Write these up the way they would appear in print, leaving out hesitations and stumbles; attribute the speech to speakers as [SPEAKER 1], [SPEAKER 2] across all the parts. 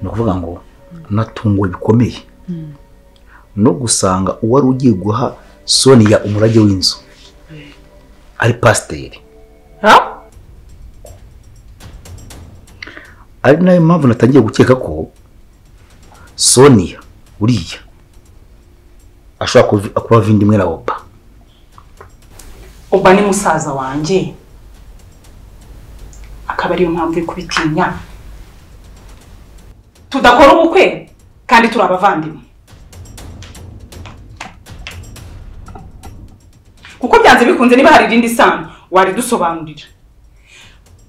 [SPEAKER 1] Ni ukuvuga ngo natunguwe bikomeye no gusanga uwari ugiye guha Sonia umurage w'inzu ari pasiteri. Ari nayo mpamvu natangiye gukeka ko Sonia uriya ashobora kuba vindimwe na Oba.
[SPEAKER 2] Oba ni musaza wanjye, akaba ariyo mpamvu yo kubitinya. Tudakora ubukwe kandi turi abavandimwe, kuko byanze bikunze niba hari irindi sano waridusobanurira.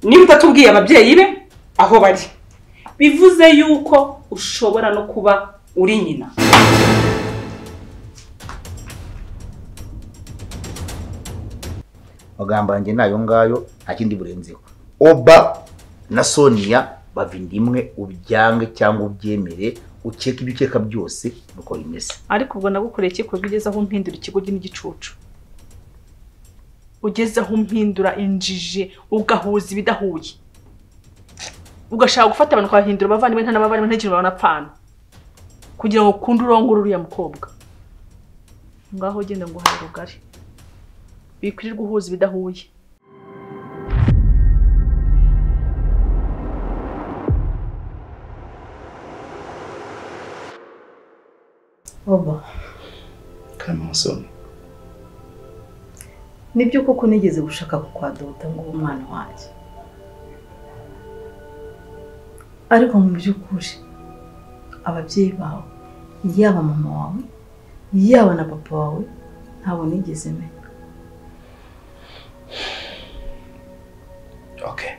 [SPEAKER 2] Niba utatubwiye ababyeyi be aho bari, bivuze yuko ushobora no kuba uri nyina.
[SPEAKER 1] Amagambo yanjye nayo ngayo, nta kindi burenzeho. Oba na Sonia bava indimwe, ubyange cyangwa ubyemere, ukeka ibyo ukeka byose nuko bimeze.
[SPEAKER 3] Ariko ubwo nagukoreye iki kuko ugeze aho mpindura ikigoryi n'igicucu, ugeze aho mpindura injiji, ugahuza ibidahuye, ugashaka gufata abantu ukabahindura abavandimwe nta n'abavandimwe nta kintu banapfana, kugira ngo ukunde urongore uriya mukobwa. Ngaho genda nguhaye rugari, bikwirirwa uhuza ibidahuye.
[SPEAKER 4] Oba.
[SPEAKER 5] Kamusoni.
[SPEAKER 4] Nibyo koko nigeze gushaka kukwadota ngo umwana wanjye. Ariko mu by'ukuri ababyeyi bawe, yaba mama wawe, yaba na papa wawe, ntabwo nigeze menya.
[SPEAKER 5] Okay.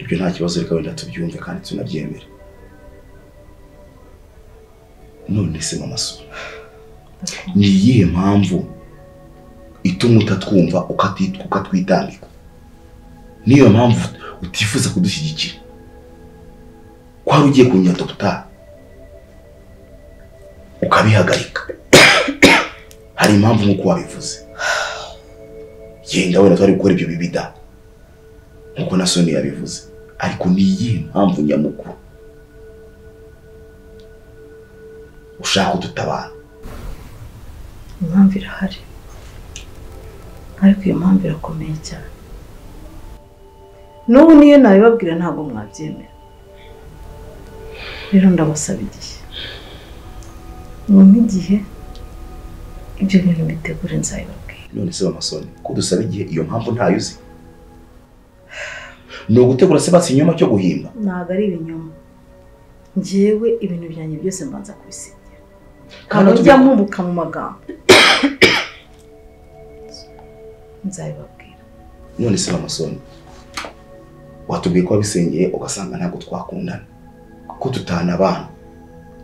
[SPEAKER 5] Ibyo nta kibazo, reka wenda tubyumve kandi tunabyemere. None se mama so, ni iyihe mpamvu ituma utatwumva ukatwitambika? Niyo mpamvu utifuza kudushyigikira? Ko wari ugiye kunyadopta ukabihagarika? Hari impamvu nk'uko wabivuze. Yenda wenda twari gukora ibyo bibida nk'uko na Sonia yabivuze, ariko ni iyihe mpamvu nyamukuru ushaka kudutabara?
[SPEAKER 4] Impamvu irahari, ariko iyo mpamvu irakomeye cyane. N'ubu niyo nabibabwira ntabwo mwabyemera. Rero ndabasaba igihe, mwumpe igihe, ibyo bintu mbitegure nzabibabwira.
[SPEAKER 5] None se mama Sonia, ko dusaba igihe iyo mpamvu ntayo uzi? Ni ugutegura se basi ikinyoma cyo guhimba?
[SPEAKER 4] Ntabwo ari ibinyoma. Njyewe ibintu byanjye byose mbanza kubisengera, ntabwo njya mpubuka mu magambo. Nzabibabwira.
[SPEAKER 5] None se mama Sonia, watubwiye ko wabisengeye ugasanga ntabwo twakundana, ko tutanabana,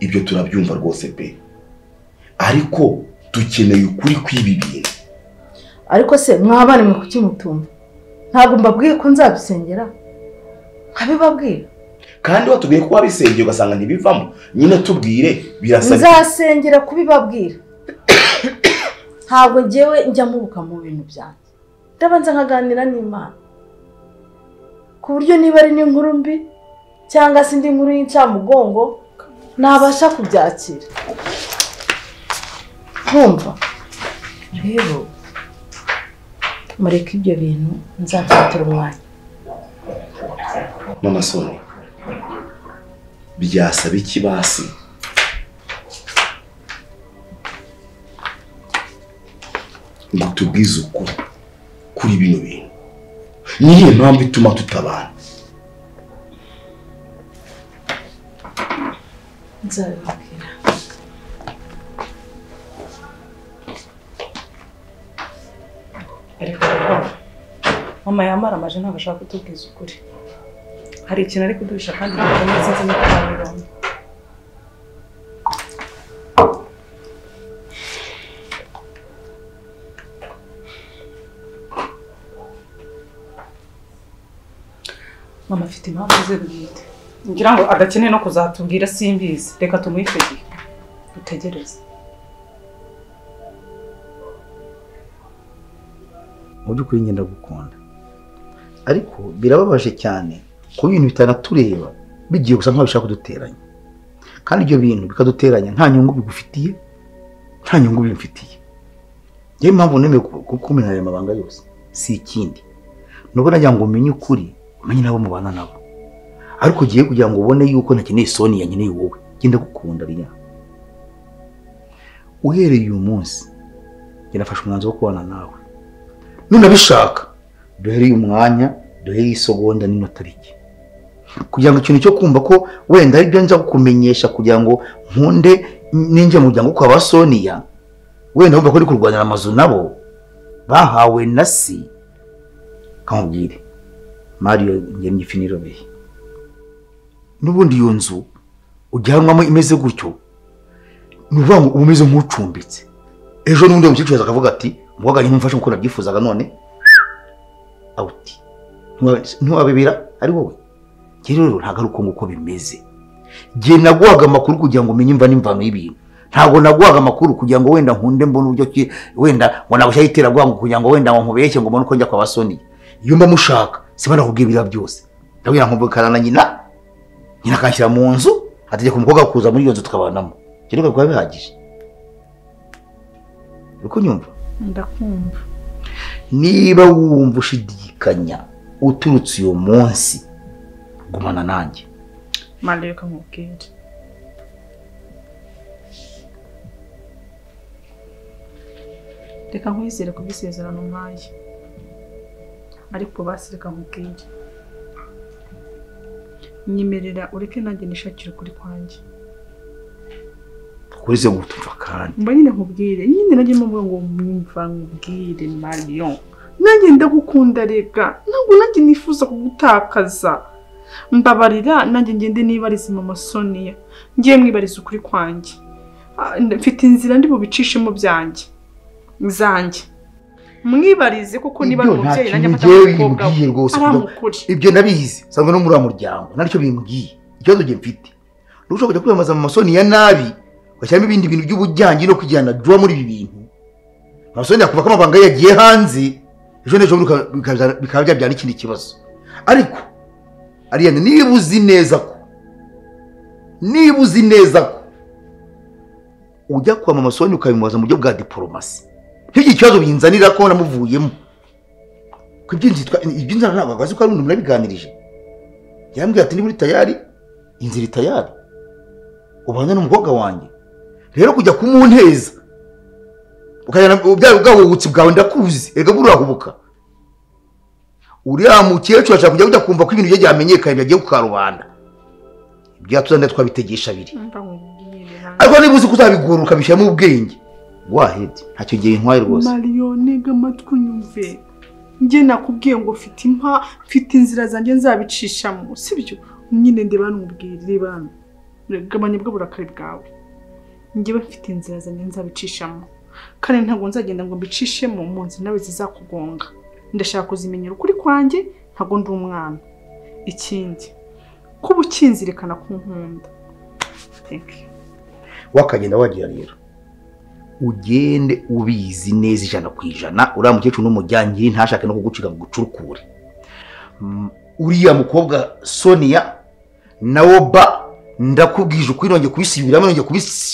[SPEAKER 5] ibyo turabyumva rwose pe, ariko dukeneye ukuri kw'ibi bintu.
[SPEAKER 4] Ariko se mwabana mwe kuki mutumva? Ntabwo mbabwiye ko nzabisengera, nkabibabwira.
[SPEAKER 5] Kandi watubwiye ko wabisengeye ugasanga ntibivamo, nyine tubwire birasaba.
[SPEAKER 4] Nzasengera kubibabwira. Ntabwo njyewe njya mpubuka mu bintu byanjye, ndabanza nkaganira n'Imana, ku buryo niba ari n'inkuru mbi cyangwa se indi nkuru y'incamugongo nabasha kubyakira. Nkumva rero mureke ibyo bintu nzafatira umwanya.
[SPEAKER 5] Mama Sonia, byasaba iki basi ngo tubwize ukuri kuri bino bintu? Niyo mpamvu ituma tutabana.
[SPEAKER 4] Nzabibabwira.
[SPEAKER 2] Ariko mama yamaramaje ntabwo ashaka kutubwiza ukuri. Hari ikintu ari kuduhisha kandi gikomeye, sinzi no kubibona. Mama afite impamvu ze bwite, ngira ngo adakeneye no kuzatubwira, simbizi. Reka tumuhe icyo gihe dutegereze.
[SPEAKER 1] Mu by'ukuri ngenda gukunda, ariko birababaje cyane kuba ibintu bitanatureba bigiye gusa nkaho bishaka kuduteranya, kandi ibyo bintu bikaduteranya nta nyungu bigufitiye, nta nyungu bimfitiye. Njyewe impamvu nemeye kukumena aya mabanga yose si ikindi, nuko nagira ngo umenye ukuri, umenye nabo mubana nabo. Ariko ugiye kugira ngo ubone yuko ntakeneye Sonia, nkeneye wowe. Genda gukunda Riya. Uhereye uyu munsi njye nafashe umwanzuro wo kubana nawe. Nunabishaka duhereye umwanya, duhereye isegonda n'ino tariki, kugira ngo ikintu cyo kumva ko wenda ari byo nza kukumenyesha kugira ngo nkunde ninjye mu muryango kwa Sonia, wenda wumva ko uri kurwanira amazu nabo bahawe na si. Kamubwire Mario njye myifinirobeye n'ubundi iyo nzu ujyanwamo imeze gutyo, ni ukuvuga ngo uba umeze nk'ucumbitse. Ejo n'undi mukecuru akavuga ati mugabo ntumfashe kuko nabyifuzaga, none awuti ntiwabibira ari wowe. Rero ntabwo ari uko nguko bimeze. Jye naguhaga amakuru kugira ngo umenye imva n'imvano y'ibintu, ntabwo naguhaga amakuru kugira ngo wenda nkunde mbone uburyo ki wenda ngo nagushyiraho iterabwoba kugira ngo wenda ngo nkubeshye ngo mbone uko njya kwa Sonia. Iyo mba mushaka siba nakubwiye ibiriya byose, ndabwira nkumvikana na nyina, nyina akanshyira mu nzu, ategeka umukobwa kuza muri iyo nzu tukabanamo. Rero bikaba bihagije. Uri kunyumva?
[SPEAKER 2] Ndakumva.
[SPEAKER 1] Niba wumva ushidikanya uturutse uyu munsi, gumana nanjye.
[SPEAKER 2] Mario reka nkubwire. Reka nkwizere kubisezerano mpaye. Ariko basi reka nkubwire. Nyemerera ureke nanjye nishakire ukuri kwanjye.
[SPEAKER 1] Kurize gutumva kandi.
[SPEAKER 2] Mba nyine nkubwire, nyine najye mvuga ngo mwumva nkubwire Mario. Nanjye ndagukunda reka, ntabwo nanjye nifuza kugutakaza. Mbabarira nanjye ngende nibarize mama Sonia. Ngiye mwibariza ukuri kwanjye. Mfite inzira ndi bubicishemo byanjye. Zanjye. Mwibarize kuko niba ari umubyeyi nanjye afata umukobwa we.
[SPEAKER 1] Ibyo nabizi, sangwa no muri wa muryango, naricyo bimbwiye. Ikibazo ngiye mfite. Nushobora kujya kwiyamamaza mama Sonia nabi, ugashyiramo ibindi bintu by'ubujyangi no kujyana jwa muri ibi bintu. Mama Sonia kuva ko amabanga yagiye hanze, ejo n'ejo bikaba byabyara ikindi kibazo. Ariko Ariane, niba uzi neza ko, niba uzi neza ko ujya kwa mama Sonia ukabimubaza mu buryo bwa diplomasi, ntugire ikibazo binzanira ko namuvuyemo. Ko iby'inzara ntabwo azi ko ari umuntu murabiganirije. Yambwiye ati niba uri tayari, inzira itayari, ubane n'umukobwa wanjye. Rero kujya kumunteza ukajyana ubwahubutsi bwawe, ndakuzi erega burahubuka. Uriya mukecuru ashaka kujya kumva ko ibintu bye byamenyekanye byagiye ku karubanda. Ibyatuzanira twabitegesha abiri. Ariko niba uzi ko uzabigura ukabishyiramo ubwenge, wahede ntacyo gihe intwaye rwose.
[SPEAKER 2] Mario ntega amatwi unyumve. Njye nakubwiye ngo mfite impa, mfite inzira zanjye nzabicishamo, sibyo? Nyine ndeba nkubwire, reba hano. Gabanya bwo burakari bwawe. Njyewe mfite inzira zanjye nzabicishamo, kandi ntabwo nzagenda ngo mbicishemo mu nzira nawe zizakugonga. Ndashaka kuzimenyera ukuri kwanjye, ntabwo ndi umwana. Ikindi kuba ukinzirikana ku nkunda. Thank you.
[SPEAKER 1] Wakagenda wagira rero ugende ubizi neza 100%. Uriya mukecuru n'umujyangiri ntashake no kugucika ngo gucurukure. Uriya mukobwa Sonia nawo ba ndakubwije ukuri, nongeye kubisubiramo, nongeye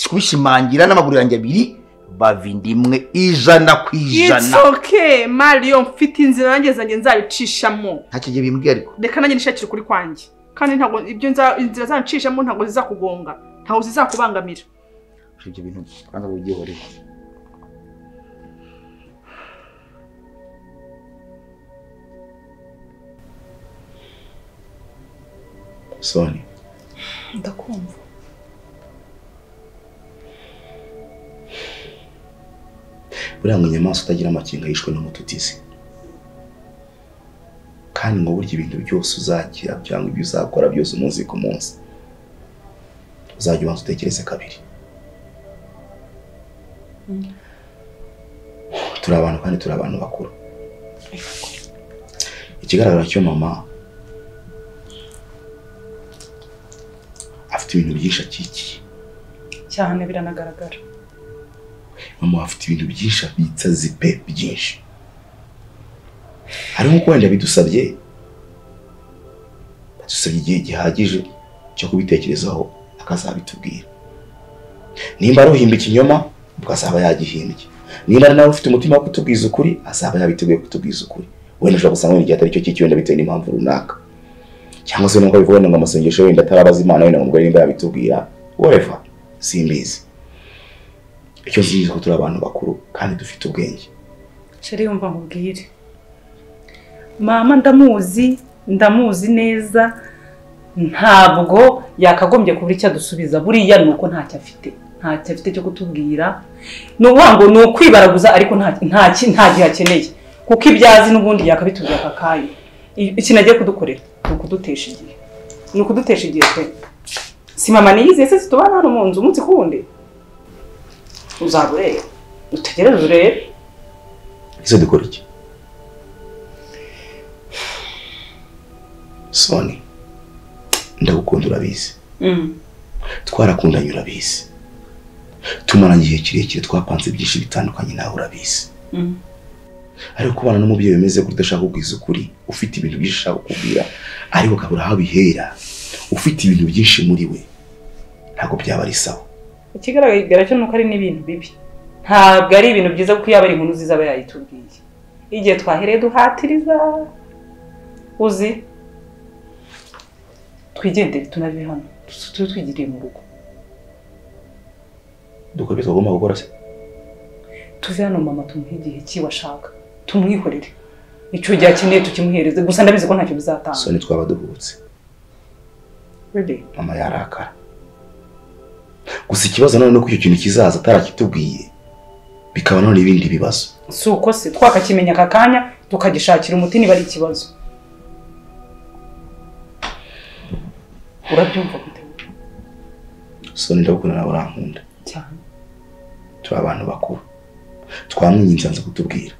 [SPEAKER 1] kubishimangira n'amaguru yanjye abiri, bavindimwe 100%.
[SPEAKER 2] It's okay Mario, mfite inzira nanjye zanjye nzabicishamo.
[SPEAKER 1] Ntacyo gihe bimbwiye ariko.
[SPEAKER 2] Reka nanjye nishakire ukuri kwanjye. Kandi ntabwo ibyo inzira zancishamo ntabwo zizakugonga, ntabwo zizakubangamira.
[SPEAKER 1] Ibyo bintu kandi ubigihoreye.
[SPEAKER 5] Sonia,
[SPEAKER 3] ndakumva.
[SPEAKER 5] Buriya ngo inyamaswa itagira amakenga yishwe n'umututizi. Kandi ngo burya ibintu byose uzagira cyangwa ibyo uzakora byose umunsi ku munsi, uzajya ubanza utekereze kabiri. Turi abantu kandi turi abantu bakuru. Ikigaragara cyo mama afite ibintu byinshi akikiye
[SPEAKER 2] cyane, biranagaragara.
[SPEAKER 5] Mama afite ibintu byinshi abitsa zipe byinshi. Hari nkuko wenda bidusabye igihe gihagije cyo kubitekerezaho akazabitubwira. Nimba ari uhimba ikinyoma ubwo azaba yagihimbye, nimba ari nawe ufite umutima wo kutubwiza ukuri azaba yabiteguye kutubwiza ukuri. Wenda ushobora gusanga wenda igihe atari cyo cy'iki, wenda bitewe n'impamvu runaka, cyangwa se nuko bivuga ngo amasengesho wenda atarabaza Imana, wenda umugore nimba yabitubwira, whatever, simbizi. Icyo nzi ko turi abantu bakuru kandi dufite ubwenge.
[SPEAKER 2] Chéri yumva nkubwire, mama ndamuzi neza, ntabwo yakagombye kubura icyo adusubiza. Buriya nuko ntacyo afite cyo kutubwira, ni ukuvuga ngo ni ukwibaraguza, ariko nta gihe akeneye, kuko ibyazi n'ubundi yakabitubwira aka kanya. Ikintu agiye kudukorera ni ukudutesha igihe, ni ukudutesha igihe pe. Si mama niyiziye se situbana hano mu nzu umunsi kuwundi? Uzaba ureba, utegereze urebe.
[SPEAKER 5] Ese dukora iki? Soni, ndagukunda urabizi. Twarakundanye urabizi. Tumaranye igihe kirekire, twapanze byinshi bitandukanye nawe urabizi. Ariko kubana n'umubyeyi bimeze gutya udashaka kubwiza ukuri, ufite ibintu byinshi ashaka kukubwira ariko ukabura aho bihera, ufite ibintu byinshi muri we, ntabwo byaba ari sawa.
[SPEAKER 2] Ikigaragara cyo nuko ari n'ibintu bibi, ntabwo ari ibintu byiza, kuko yaba ari inkuru nziza aba yayitubwiye. Igihe twahereye duhatiriza uzi, twigendere tunave hano, tube twigiriye mu rugo.
[SPEAKER 5] Dukora ibyo tugomba gukora se?
[SPEAKER 2] Tuve hano mama, tumuhe igihe kiwe ashaka, tumwihorere icyo gihe akeneye tukimuhereze, gusa ndabizi ko ntacyo bizatanga.
[SPEAKER 5] Soni twaba duhubutse.
[SPEAKER 2] Really?
[SPEAKER 5] Mama yarakara. Gusa ikibazo none nuko icyo kintu kizaza atarakitubwiye, bikaba none ibindi bibazo.
[SPEAKER 2] Si uko se twakakimenya aka kanya tukagishakira umuti niba ari ikibazo. Urabyumva gute?
[SPEAKER 5] Soni ndagukunda nawe urankunda
[SPEAKER 2] cyane.
[SPEAKER 5] Turi abantu bakuru, twamwinginze anza kutubwira.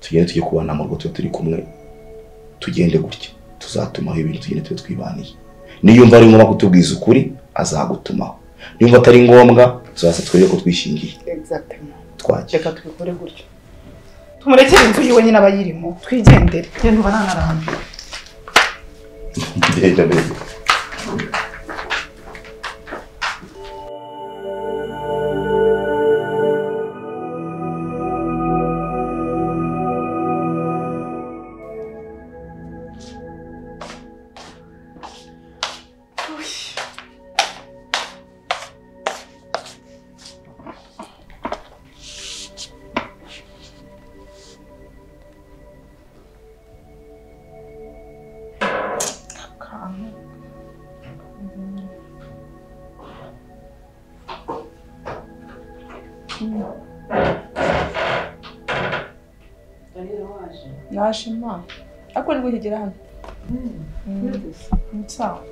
[SPEAKER 5] Tugende tujye kubana mu rugo, tube turi kumwe, tugende gutya, tuzatumaho ibintu, tugende tube twibaniye. Niyumva ari ngombwa kutubwiza ukuri azagutumaho, niyumva atari ngombwa tuzaza twere ko twishingiye.
[SPEAKER 2] Exactement.
[SPEAKER 5] Twagiye.
[SPEAKER 2] Reka tubikore gutyo, tumurekere inzu yiwe nyine abayirimo, twigendere. Genda uba nanarambiwe.
[SPEAKER 5] Genda baby.
[SPEAKER 3] Naje ma, ariko nibwo nkigera hano. Sawa.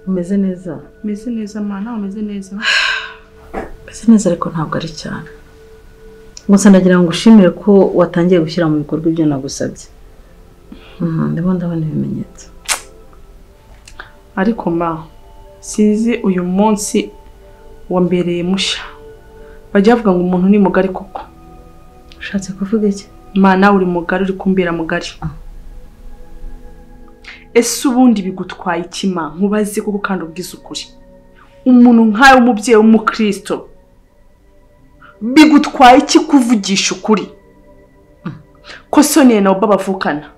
[SPEAKER 4] Umeze neza?
[SPEAKER 3] Meze neza ma, nawe umeze neza?
[SPEAKER 4] Meze neza ariko ntabwo ari cyane. Gusa ndagira ngo ushimire ko watangiye gushyira mu bikorwa ibyo nagusabye. Ndimo ndabona ibimenyetso.
[SPEAKER 3] Ariko ma, sinzi uyu munsi wambereye mushya. Bajya bavuga ngo umuntu ni mugari koko.
[SPEAKER 4] Ushatse kuvuga iki?
[SPEAKER 3] Ma, nawe uri mugari, uri kumbera mugari. Ese ubundi bigutwaye iki ma? Nkubaze koko kandi ubwize ukuri. Umuntu nkawe w'umubyeyi w'umukristo, bigutwaye iki kuvugisha ukuri? Ko Sonia na Oba bavukana?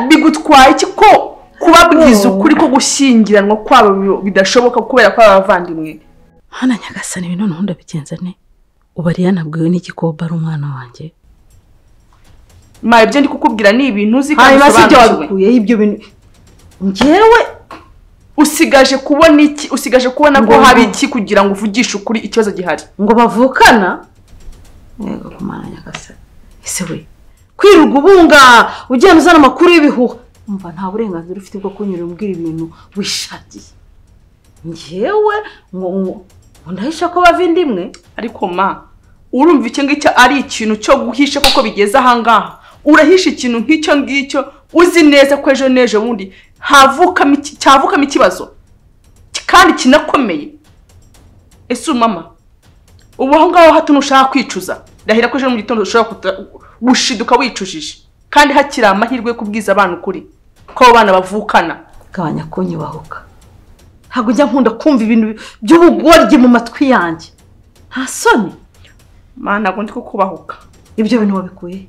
[SPEAKER 3] Bigutwaye iki ko kubabwiza ukuri ko gushyingiranwa kwabo bidashoboka kubera ko abavandimwe?
[SPEAKER 4] Hana Nyagasani, ibintu noneho ndabigenza nte? Ubu yanabwiwe n'iki ko Oba ari umwana wanjye?
[SPEAKER 3] Ma, ibyo ndi kukubwira ni ibintu uzi kandi
[SPEAKER 4] usobanukiwe. Ibyo bintu njyewe
[SPEAKER 3] usigaje kubona iki? Usigaje kubona ko hari iki kugira ngo uvugishe ukuri ikibazo gihari?
[SPEAKER 4] Ngo bavukana? Yego kumana Nyagasani. Ese we kwirirwa ubunga ugenda uzana amakuru y'ibihuha, umva nta burenganzira ufite bwo kunyura umbwira ibintu wishakiye. Njyewe ngo ndahisha ko bava inda imwe?
[SPEAKER 3] Ariko ma, urumva icyo ngicyo ari ikintu cyo guhisha koko bigeze aha ngaha? Urahisha ikintu nk'icyo ngicyo uzi neza ko ejo n'ejo bundi cyavukamo ikibazo kandi kinakomeye. Ese mama
[SPEAKER 2] Ubu aho ngaho hato nushaka kwicuza. Ndahira ko ejo mu gitondo ushobora gushiduka wicujije. Kandi hakiri amahirwe yo kubwiza abana ukuri ko abo bana bavukana.
[SPEAKER 4] Gabanya kunyubahuka. Ntabwo njya nkunda kumva ibintu by'ubugoryi mu matwi yanjye. Nta soni.
[SPEAKER 2] Ma ntabwo ndi kukubahuka.
[SPEAKER 4] Ibyo bintu wabikuye?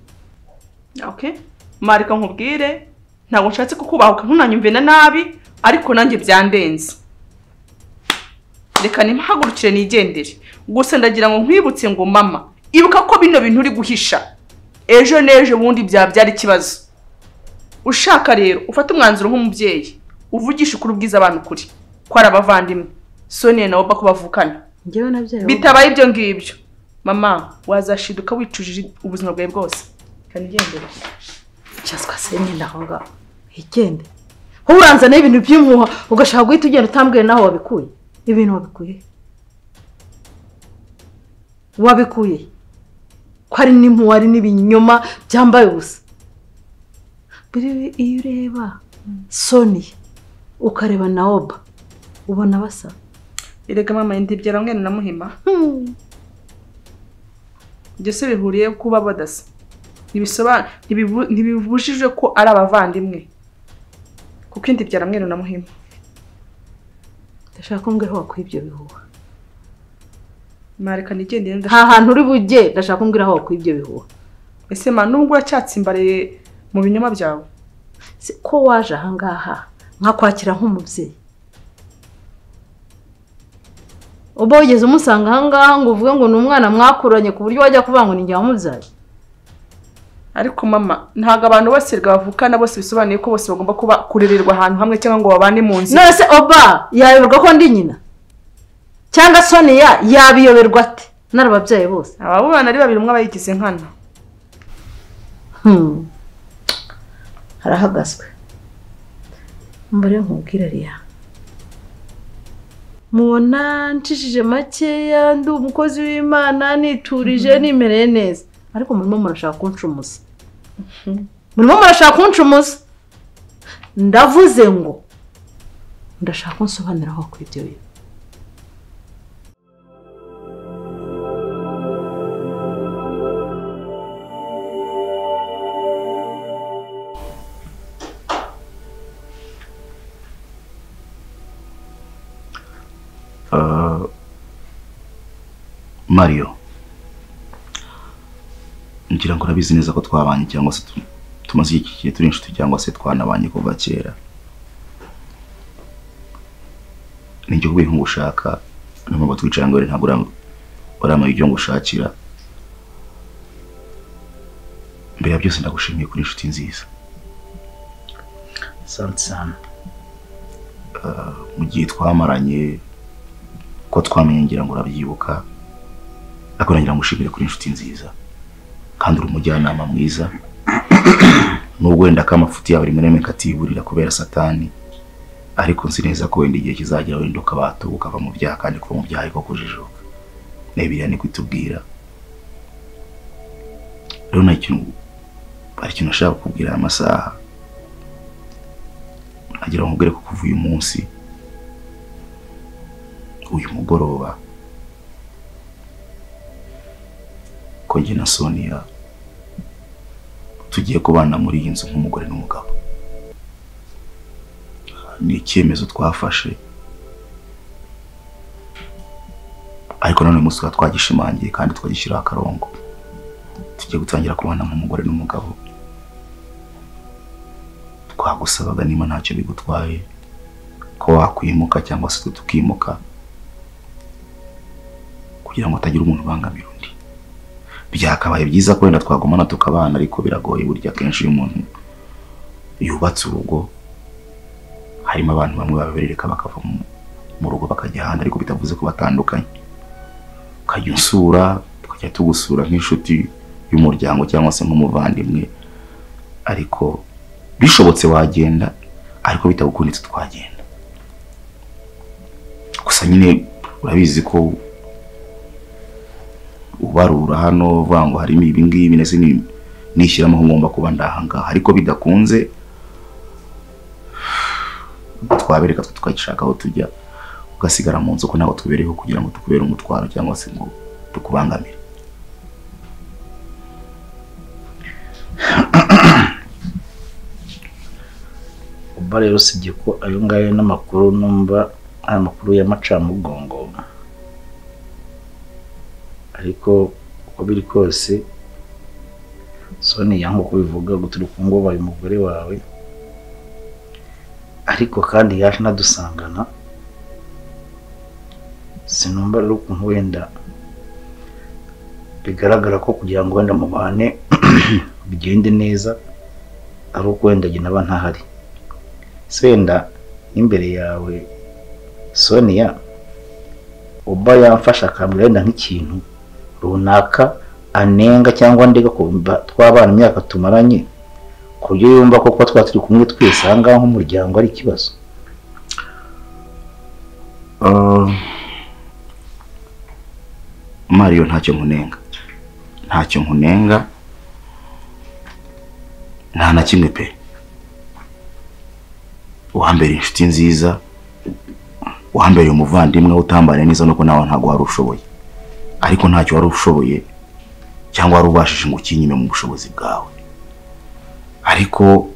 [SPEAKER 2] Okay. Marika nkubwire, ntabwo nshatse kukubahuka ntunanyumve na nabi, ariko nanjye byandenze. Reka nimpagurukire nigendere. Gusa ndagira ngo nkwibutse ngo mama, ibuka ko bino bintu uri guhisha. Ejo n'ejo bundi byabyara ikibazo. Ushaka rero ufate umwanzuro nk'umubyeyi, uvugishe ukuri ubwiza abantu ukuri ko ari abavandimwe. Sonia na Oba ko bavukana.
[SPEAKER 4] Njyewe nabyaye.
[SPEAKER 2] Bitabaye ibyo ngibyo, mama wazashiduka wicujije ubuzima bwawe bwose. Kanigendere.
[SPEAKER 4] Cyaswa se nyine aho ngaho. Igende. Wowe uranzana ibintu by'impuha ugashaka guhita ugenda utambwiye naho wabikuye. Ibintu wabikuye. Wabikuye. Ko ari n'impuha ari n'ibinyoma byambaye ubusa. Biri iyo ureba Sonia ukareba na Oba ubona basa.
[SPEAKER 2] Erega mama ndibyara mwene na Muhima. Ibyo se bihuriye kuba badasa. Ntibibujijwe ko ari abavandimwe. Kuko indibyara mwene na Muhima.
[SPEAKER 4] Ndashaka kumbwira aho wakuye ibyo bihuha.
[SPEAKER 2] Mareka nigendere
[SPEAKER 4] ndashaka. Nta hantu uri bujye, ndashaka kumbwira aho wakuye ibyo bihuha.
[SPEAKER 2] Ese ma nubwo uracyatsimbariye mu binyoma byawe?
[SPEAKER 4] Ko waje aha ngaha nkakwakira nk'umubyeyi. Uba wigeze umusanga aha ngaha ngo uvuge ngo ni umwana mwakuranye ku buryo wajya kuvuga ngo ni njye wamubyaye.
[SPEAKER 2] Ariko mama ntabwo abantu bose bavukana bose bisobanuye ko bose bagomba kuba kurererwa ahantu hamwe cyangwa ngo babane mu nzu.
[SPEAKER 4] None se Oba yayoberwa ko ndi nyina? Cyangwa Sonia yabiyoberwa ate? Narababyaye bose.
[SPEAKER 2] Aba bana ari babiri umwe abayigize nkana.
[SPEAKER 4] Harahagazwe. Mbere nkubwira Riya. Mubona ncishije makeya ndi umukozi w'Imana niturije nimereye neza. Ariko murimo murashaka kuncumuza. Murimo murashaka kuncumuza. Ndavuze ngo ndashaka kunsobanurira aho kuri ibyo bintu.
[SPEAKER 5] Mario, ngira ngo urabizi neza ko twabanye cyangwa se tumaze igihe turi inshuti cyangwa se twanabanye kuva kera. Nijye kubera ngushaka ntabwo twicara ngo ntabwo urama ibyo ngushakira. Mbere ya byose ndagushimiye kuri inshuti nziza.
[SPEAKER 1] Asante sana.
[SPEAKER 5] Mu gihe twamaranye ko twamenye ngira ngo urabyibuka, ariko nagira ngo ushimire kuri inshuti nziza kandi uri umujyanama mwiza. Nubwo wenda ko amafuti yawe rimwe na rimwe katiburira kubera satani, ariko nzi neza ko wenda igihe kizagera wenda ukabata ukava mu byaha kandi kuva mu byaha ariko kujijuka. Bibiliya niko itubwira. Rero nta kintu ari ikintu nashaka kukubwira aya masaha, nagira ngo nkubwire ko kuva uyu munsi, uyu mugoroba, ko njye na Sonia tugiye kubana muri iyi nzu nk'umugore n'umugabo. Ni icyemezo twafashe, ariko none uyu munsi tukaba twagishimangiye kandi twagishyiraho akarongo. Tugiye gutangira kubana nk'umugore n'umugabo. Twagusabaga niba ntacyo bigutwaye ko wakwimuka cyangwa se tukimuka, kugira ngo hatagira umuntu ubangamira undi. Byakabaye byiza ko wenda twagumana tukabana, ariko biragoye burya kenshi iyo umuntu yubatse urugo harimo abantu bamwe baberereka bakava mu rugo bakajya ahandi, ariko bitavuze ko batandukanye. Ukajya unsura, tukajya tugusura nk'inshuti y'umuryango cyangwa se nk'umuvandimwe, ariko bishobotse wagenda, ariko bitagukunditse twagenda. Gusa nyine urabizi ko ubarura hano uvuga ngo harimo ibi ngibi ndetse nishyiramo aho ngomba kuba ndahangaha, ariko bidakunze twabereka twe tukagishaka aho tujya, ugasigara mu nzu ko ntabwo tubereyeho kugira ngo tukubere umutwaro cyangwa se ngo Tukubangamire.
[SPEAKER 1] Uba rero usibye ko ayo ngayo n'amakuru numva ari amakuru y'amacamugongo, ariko uko biri kose Sonia nkuko bivuga guturuka ngo baye umugore wawe, ariko kandi yaje nadusangana, sinumva rero ukuntu wenda bigaragara ko kugira ngo wenda mubane bigende neza ari uko wenda njye naba ntahari. Wenda n'imbere yawe Sonia uba yamfasha akambwira wenda nk'ikintu runaka anenga cyangwa ndega kumva twabana imyaka tumaranye, ku buryo yumva ko kuba twaba turi kumwe twese aha ngaha nk'umuryango ari ikibazo.
[SPEAKER 5] Mario, ntacyo nkunenga, ntacyo nkunenga, nta na kimwe pe. Wambere inshuti nziza, wambere umuvandimwe utambane neza nuko nawe ntago wari ushoboye, ariko ntacyo wari ushoboye cyangwa wari ubashije ngo ukinyime mu bushobozi bwawe. Ariko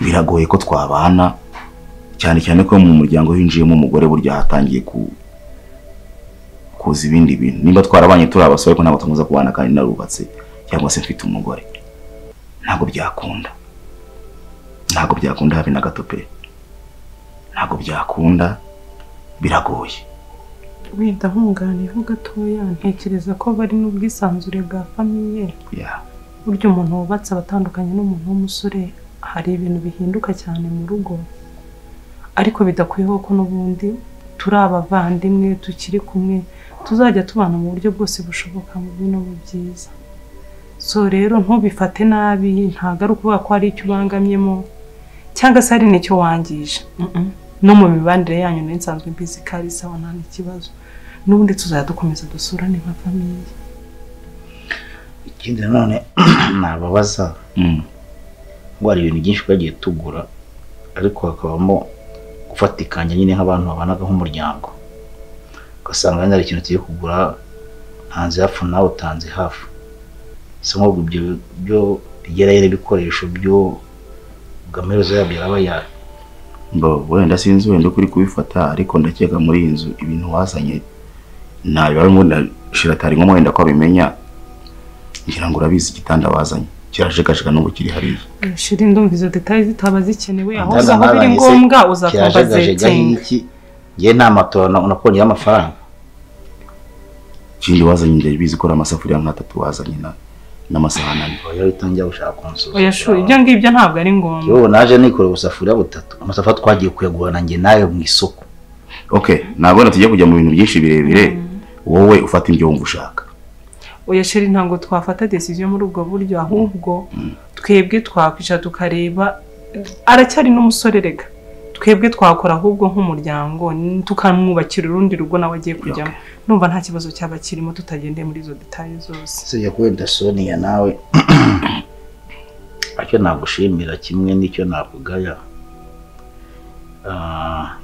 [SPEAKER 5] biragoye ko twabana, cyane cyane ko mu muryango hinjiyemo umugore burya hatangiye kuza ibindi bintu. Nimba twarabanye turi abasore ko ntabwo tumuza kubana kandi narubatse cyangwa se mfite umugore, ntabwo byakunda, ntabwo byakunda habe na gato pe, ntabwo byakunda, biragoye.
[SPEAKER 2] Wenda nkunganiyeho gatoya, ntekereza ko bari n'ubwisanzure bwa famiye. Burya umuntu wubatse abatandukanye n'umuntu w'umusore, hari ibintu bihinduka cyane mu rugo, ariko bidakwiyeho ko n'ubundi turi abavandimwe tukiri kumwe, tuzajya tubana mu buryo bwose bushoboka mu bibi no mu byiza. So rero ntubifate nabi, ntabwo ari ukuvuga ko hari icyo ubangamyemo cyangwa se hari n'icyo wangije. No mu mibanire yanyu nari nsanzwe mbizi ko ari sawa, nta n'ikibazo. N'ubundi tuzajya dukomeza dusurane nka famiye.
[SPEAKER 1] Ikindi nanone nababaza ngo hari ibintu byinshi twagiye tugura ariko hakabamo gufatikanya nyine nk'abantu babanaga nk'umuryango, ugasanga hari ikintu tugiye kugura ntanze hafu nawe utanze hafu. Se nk'ubwo ibyo byo bigerayo ibikoresho byo amaherezo yabyo araba yayo.
[SPEAKER 5] Wenda sinzi wenda ukuri kubifata, ariko ndakeka muri iyi nzu ibintu wazanye ntayo barimo shiratari nko wenda ko abimenya, ngira ngo urabizi igitanda wazanye kirajegajega n'ubu kiri hariya.
[SPEAKER 2] Shiri, ndumva izo details zitaba zikenewe, aho uzaho biri ngombwa uzakomba zetinga.
[SPEAKER 1] Ngiye nta matora unakongera amafaranga.
[SPEAKER 5] Ikindi wazanye ndabizi ko ari amasafuriya nk'atatu wazanye n'amasahani ane.
[SPEAKER 1] Oya utangiye gushaka kunsuza.
[SPEAKER 2] Oya shu, ibyo ngibyo ntabwo ari ngombwa.
[SPEAKER 1] Yewe naje nikora ubusafuriya butatu, amasafuriya twagiye kuyagurana njye nawe mu isoko.
[SPEAKER 5] Okay, ntabwo tugiye kujya mu bintu byinshi birebire, wowe ufata ibyo wumva ushaka.
[SPEAKER 2] Oya sheri, ntabwo twafata decision muri ubwo buryo, ahubwo twebwe twakwicara tukareba, aracyari n'umusore rega. Twebwe twakora ahubwo nk'umuryango tukamwubakira urundi rugo nawe agiye kujyamo. Numva nta kibazo cyaba kirimo tutagendeye muri izo details zose.
[SPEAKER 1] Sijya kwenda Sonia nawe icyo nagushimira kimwe n'icyo nakugaya.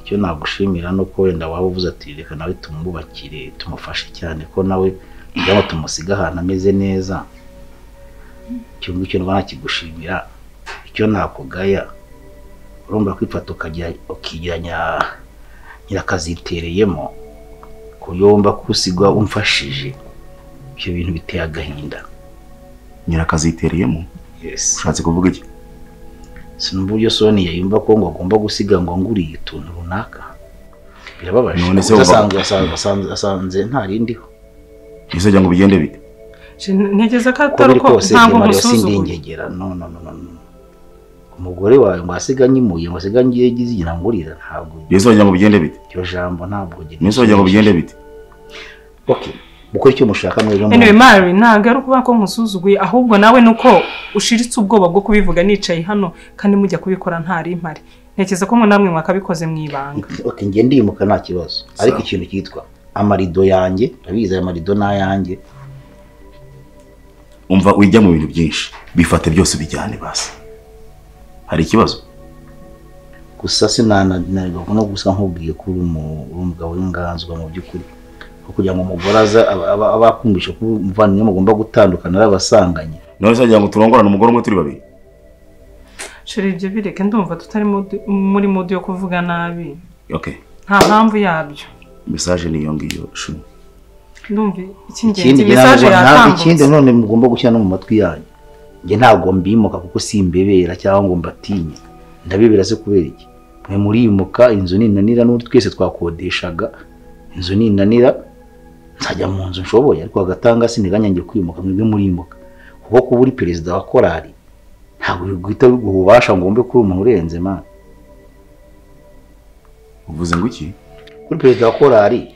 [SPEAKER 1] Icyo nagushimira nuko wenda waba uvuze ati reka nawe tumwubakire tumufashe cyane ko nawe kugira tumusiga ahantu ameze neza. Icyo ngicyo nakigushimira. Icyo nakugaya urumva kwifata ukagira ukigiranya nyirakazitereyemo ku buryo wumva ko usigwa umfashije, ibyo bintu biteye agahinda.
[SPEAKER 5] Nyirakazitereyemo?
[SPEAKER 1] Yes.
[SPEAKER 5] Ushatse kuvuga iki?
[SPEAKER 1] Sinumva uburyo Sonia yumva ko ngo agomba gusiga ngo nguriye utuntu runaka. Birababaje.
[SPEAKER 5] None se asanze
[SPEAKER 1] ntarindiho.
[SPEAKER 5] Ese ngo bigende bite?
[SPEAKER 2] Ntekereza ko atari uko, ntabwo musuzuguye.
[SPEAKER 1] No no no no. Umugore wawe ngo asiga nyimuye ngo asiga ngiye gizigira ngurira, ntabwo.
[SPEAKER 5] Yesu wagira ngo bigende bite?
[SPEAKER 1] Iryo jambo ntabwo gine.
[SPEAKER 5] Yesu wagira ngo bigende bite?
[SPEAKER 1] Okay, mukore icyo mushaka mwebwe.
[SPEAKER 2] Anyway, Mary, ntabwo ari ukuvuga ko nkusuzuguye, ahubwo nawe nuko ushiritse ubwoba bwo kubivuga nicaye hano kandi mujya kubikora ntari impari. Ntekereza ko mwe namwe mwakabikoze mu ibanga.
[SPEAKER 1] Okay, ngiye ndimuka nta kibazo. Ariko ikintu cyitwa amarido yanjye, ndabizi aya marido nayanjye.
[SPEAKER 5] Umva ujya mu bintu byinshi, bifate byose bijyane basi. Hari ikibazo?
[SPEAKER 1] Gusa sinananirwa no gusa nkubwiye ko uri umugabo w'inganzwa mu by'ukuri. Kugira ngo umugore aza abakumvisha ko umuvandimwe mugomba gutandukana arabasanganye.
[SPEAKER 5] None se agira ngo turongorane umugore umwe turi babiri?
[SPEAKER 2] Sheri ibyo bireke, ndumva tutari muri mode yo kuvuga nabi.
[SPEAKER 5] Okay.
[SPEAKER 2] Nta mpamvu yabyo.
[SPEAKER 5] Message ni iyo ngiyo shu.
[SPEAKER 2] Ndumva icyingenzi message yatambutse.
[SPEAKER 1] Ikindi none mugomba gushyira no mu matwi yanyu. Nge ntabwo mbimuka kuko simbebera cyangwa ngo mbatinye. Ndabibera se kubera iki? Mwe murimuka inzu ninanira n'undi twese twakodeshaga. Inzu ninanira nzajya mu nzu nshoboye, ariko agatanga siniganya ngiye kwimuka mwebwe murimuka. Kuko kuba uri perezida wa korali ntabwo biguhita biguha ububasha ngo wumve ko uri umuntu urenze man.
[SPEAKER 5] Uvuze ngo iki?
[SPEAKER 1] Kuri perezida wa korali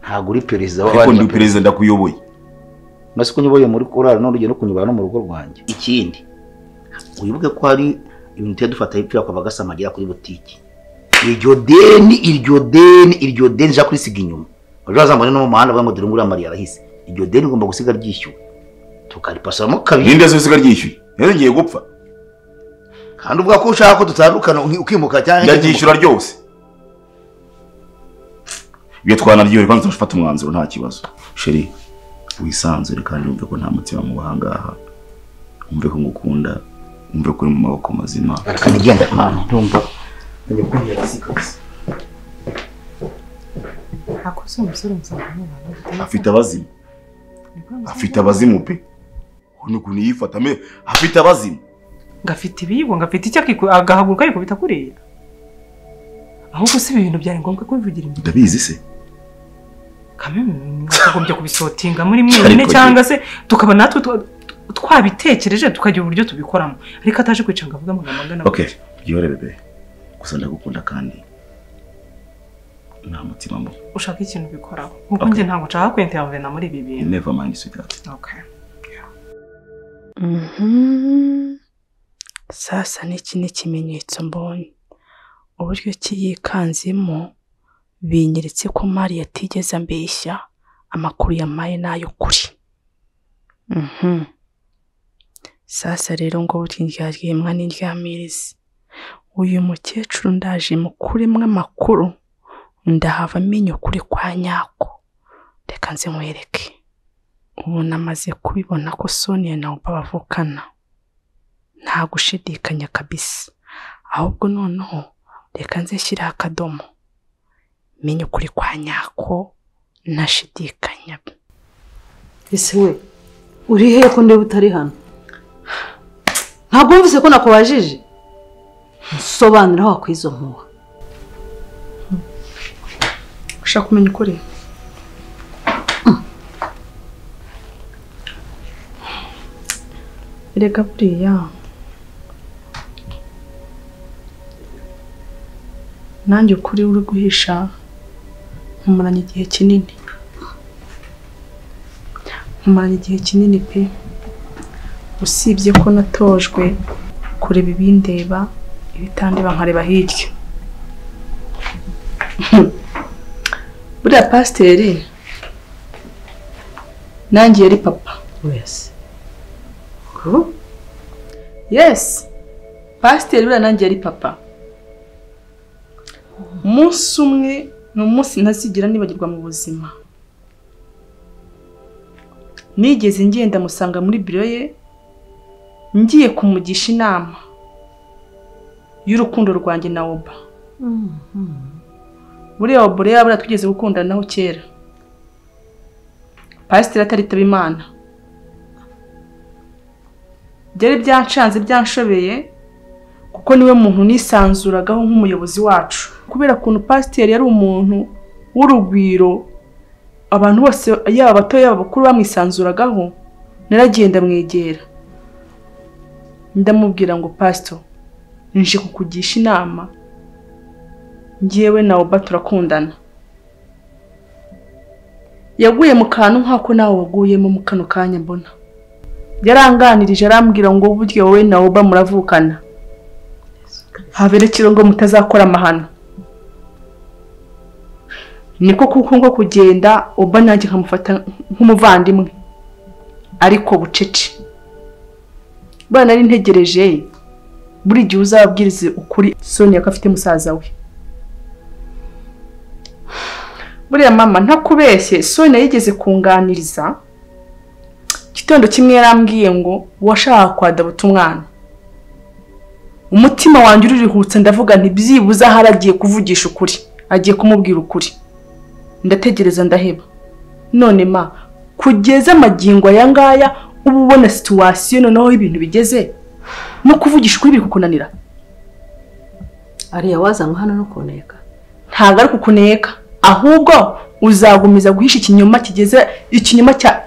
[SPEAKER 1] ntabwo uri perezida wa
[SPEAKER 5] ariko ndi perezida ndakuyoboye.
[SPEAKER 1] Nasi kunyoboye muri korali none ugiye no kunyobora no mu rugo rwanjye. Ikindi wibuke ko hari ibintu tujya dufata ipfira kwa bagasamagira kuri butiki. Iryo deni ja kurisiga inyuma. Bazambone no mu muhanda bavuga ngo dore nguriya Mariya arahise. Iryo deni ugomba gusiga ryishyuwe. Tukaripasamo kabiri.
[SPEAKER 5] Ninde se usiga ryishyuye? Rero ngiye gupfa.
[SPEAKER 1] Kandi uvuga ko ushaka ko dutandukana ukimuka cyangwa
[SPEAKER 5] ndaryishyura ryose. Ibyo twanaryiwe kandi tuzafata umwanzuro nta kibazo. Sheri wisanzure kandi wumve ko nta mutima mu bahangaha. Wumve ko ngukunda, wumve ko uri mu maboko mazima.
[SPEAKER 1] Kandi genda mama ndumva. Njye kunyera sikose.
[SPEAKER 2] Akoze umusore muzamubana.
[SPEAKER 5] Afite abazimu. Afite abazimu pe. Ukuntu yifata me afite abazimu.
[SPEAKER 2] Ngafite ibigo, ngafite icyo agahaguruka yikubita kuriya. Ahubwo si ibintu byari ngombwa kubivugira imbere.
[SPEAKER 5] Ndabizi se.
[SPEAKER 2] Kameme mwagombye kubisotinga muri mwenyine cyangwa se tukaba natwe twabitekereje tukagira uburyo tubikoramo. Ariko ataje kwicanga avuga amagambo angana.
[SPEAKER 5] Okay, byore bebe. Gusa ndagukunda kandi nta mutima mubi.
[SPEAKER 2] Ushaka ikintu bikoraho. Kuko nje ntabwo nshaka kwintervena muri ibi bintu.
[SPEAKER 5] Never mind sweetheart.
[SPEAKER 2] Okay.
[SPEAKER 4] Sasa n'iki ni ikimenyetso mbonye. Uburyo ki yikanzemo binyeretse ko Mari yatigeze ambeshya, amakuru yamaye nayo kuri. Sasa rero ngo burya n'indyamirizi. Uyu mukecuru ndaje mukuremwe amakuru, ndahava amenya ukuri kwa nyako. Reka nze nkwereke. Ubu namaze kubibona ko Sonia na Oba bavukana. Nta gushidikanya kabisa. Ahubwo noneho reka nze nshyire akadomo. Menye ukuri kwa nyako ntashidikanya.
[SPEAKER 6] Ese we uri he ko ndeba utari hano? Ntabwo wumvise ko nakubajije? Nsobanura aho wakwizo mpuha.
[SPEAKER 3] Ushaka kumenya ukuri? Erega buriya nanjye ukuri uri guhisha nkumaranye igihe kinini. Nkumaranye igihe kinini pe. Usibye ko natojwe kureba ibindeba ibitandeba nkareba hirya. Buriya pasiteri nanjye yari papa.
[SPEAKER 6] Yes.
[SPEAKER 3] Yes. Pasiteri buriya nanjye yari papa. Umunsi umwe ni umunsi ntazigira nibagirwa mu buzima. Nigeze ngenda musanga muri biro ye ngiye kumugisha inama y'urukundo rwanjye na Oba. Buriya Oba rero buriya twigeze gukundanaho kera. Pasiteri ataritaba Imana. Byari byancanze byanshobeye kuko niwe muntu nisanzuragaho nk'umuyobozi wacu. Kubera kuntu pasiteri yari umuntu w'urugwiro, abantu bose yaba abato yaba abakuru bamwisanzuragaho, naragenda mwegera. Ndamubwira ngo pastor, nje kukugisha inama. Njyewe na Oba turakundana. Yaguye mu kantu nk'ako nawe waguyemo mu kano kanya mbona. Yaranganirije arambwira ngo buryo wowe na Oba muravukana. Haberekiro ngo mutazakora amahano. Niko kuko ngo kugenda Oba nanjye nkamufata nk'umuvandimwe ariko bucece. Bana nari ntegereje buri gihe uzabwirize ukuri Sonia ko afite musaza we.
[SPEAKER 2] Buriya mama ntakubeshye, Sonia yigeze kunganiriza igitondo kimwe yarambwiye ngo washaka kwadabuta umwana. Umutima wanjye urihutse ndavuga nti byibuze ahari agiye kuvugisha ukuri, agiye kumubwira ukuri. Ndategereza ndaheba. None ma kugeza amagingo aya ngaya uba ubona situation noneho ibintu bigeze no kuvugisha ukuri biri kukunanira.
[SPEAKER 6] Ariya wazanywe hano no kuneka.
[SPEAKER 2] Ntabwo ari kukuneka, ahubwo uzagumiza guhisha ikinyoma kigeze ikinyoma cya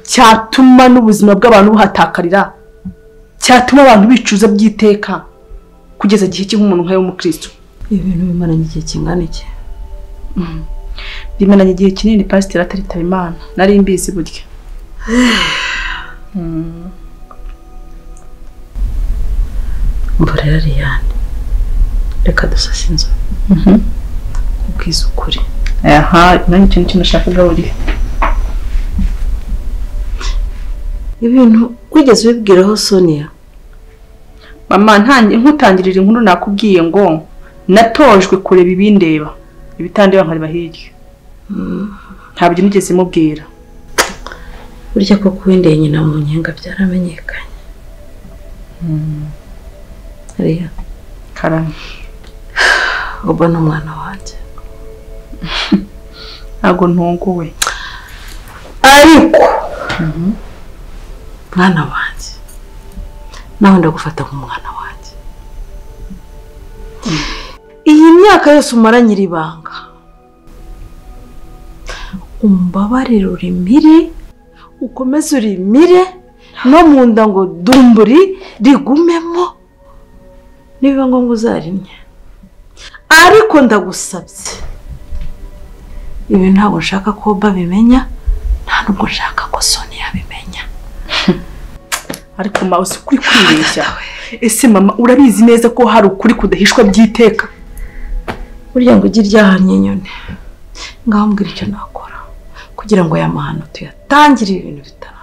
[SPEAKER 2] cyatuma n'ubuzima bw'abantu buhatakarira, cyatuma abantu bicuza byiteka kugeza gihe cy'umuntu nkayo w'umukristo.
[SPEAKER 6] Ibintu bimaranye igihe kingana iki?
[SPEAKER 2] Bimaranye igihe kinini pasiteri ataritaba Imana, nari mbizi burya.
[SPEAKER 6] Mborera Liliane, reka dusase inzu. Ubwiza ukuri.
[SPEAKER 2] Aha, nanjye ikintu kintu nashakaga buriya.
[SPEAKER 6] Ibintu wigeze ubibwiraho Sonia?
[SPEAKER 2] Mama nkutangirira inkuru nakubwiye ngo natojwe kureba ibindeba, ibitandeba nkareba hirya. Ntabyo nigeze mubwira.
[SPEAKER 6] Burya koko wendeye nyina mu nyenga byaramenyekanye. Ariya
[SPEAKER 2] karame
[SPEAKER 6] ubona umwana wanjye
[SPEAKER 2] ntabwo ntunguwe,
[SPEAKER 6] ariko mwana wanjye nawe ndagufata nk'umwana wanjye. Iyi myaka yose umaranye iri banga, umbabarire urimire, ukomeze urimire no mu nda ngo dumburi rigumemo, nibiba ngombwa uzarimye. Ariko ndagusabye, ibi ntabwo nshaka ko babimenya, nta nubwo nshaka ko Sonia abimenya.
[SPEAKER 2] Ariko ma uzi ukuri kwibeshya. Ese mama urabizi neza ko hari ukuri kudahishwa byiteka?
[SPEAKER 6] Burya ngo ujye iryahanye inyoni, ngaho mbwira icyo nakora kugira ngo aya mahano tuyatangire ibintu bitara.